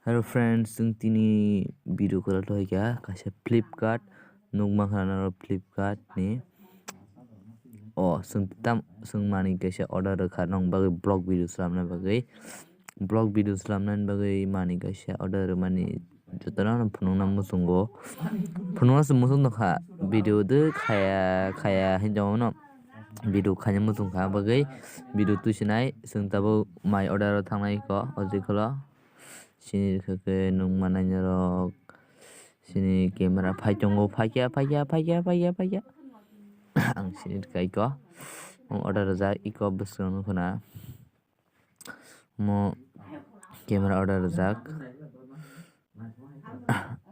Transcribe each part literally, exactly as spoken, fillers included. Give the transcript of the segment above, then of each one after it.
Hello friends, chwng tini video kwrak tongkha kaisa Flipkart, nukmankha norok Flipkart ni. O chwng tam chwng manwi kaisa order rwkha nokni bagwi vlog video swlamna bagwi. Vlog video swlamnani bagwi manwi kaisa order rwmani jotono phunukna muchungo. Phunukna se muchung tongkha, video de khaya khaya hinwi tongo no. Video khaina muchungkha bagwi video tuisinai chwng tabuk mai order o thangnai kho o jekholo. Sini rwkha khe nukmanai norok. Sini camera phai tongo, phaikya, phaikya, phaikya, phaikya, phaikya. Ang sini rwkha iko. Ang order rwjak iko bwskango nukho na. Mo camera order rwjak.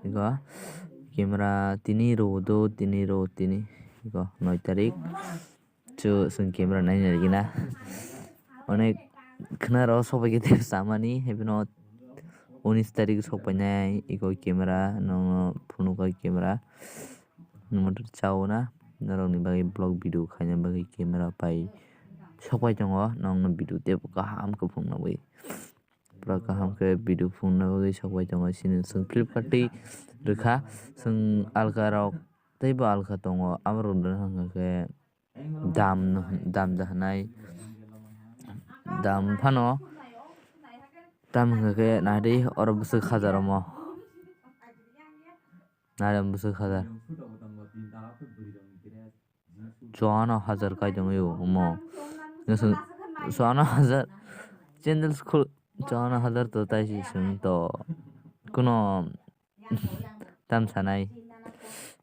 Iko camera tini rw do, tini rw tini. Iko noi tarik. Chu chwng camera naina rwgwina. Onek khna rw sok bai khe tei samani, haibino unis tarik sok painai iko camera, nokno phunukha camera. Motor chauna norokni bagwi vlog video khaina bagwi camera pai sok pai tongo, nokno video teibo kaham khe phunukna bagwi. Pura kaham khe video phunukna bagwi sok pai tongo. Sini chwng Flipkart tei rwkha, chwng alka rok teibo alka tongo, aborok wngkha khe dam, dam da hwnai. Dam phano, dam hwnkha khe naidi oro bwswk hajar omo. Naidi bwswk hajar. Chuano hajar kai tongwi o omo. Chuano hajar. Candles khul chuano hajar to tai si sung to. Kuno tam sanai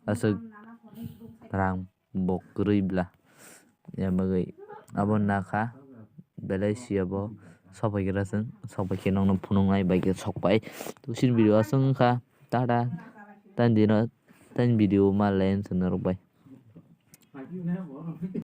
aswk rang bo kwrwi bla. Ya bagwi abo nakha belai siya bo sok bai khe ra chwng, sok bai khe nokno phunuknai bai khe sok pai. Tusini video aswk wngkha, tata tani dino tani video ma le chwng norok bai.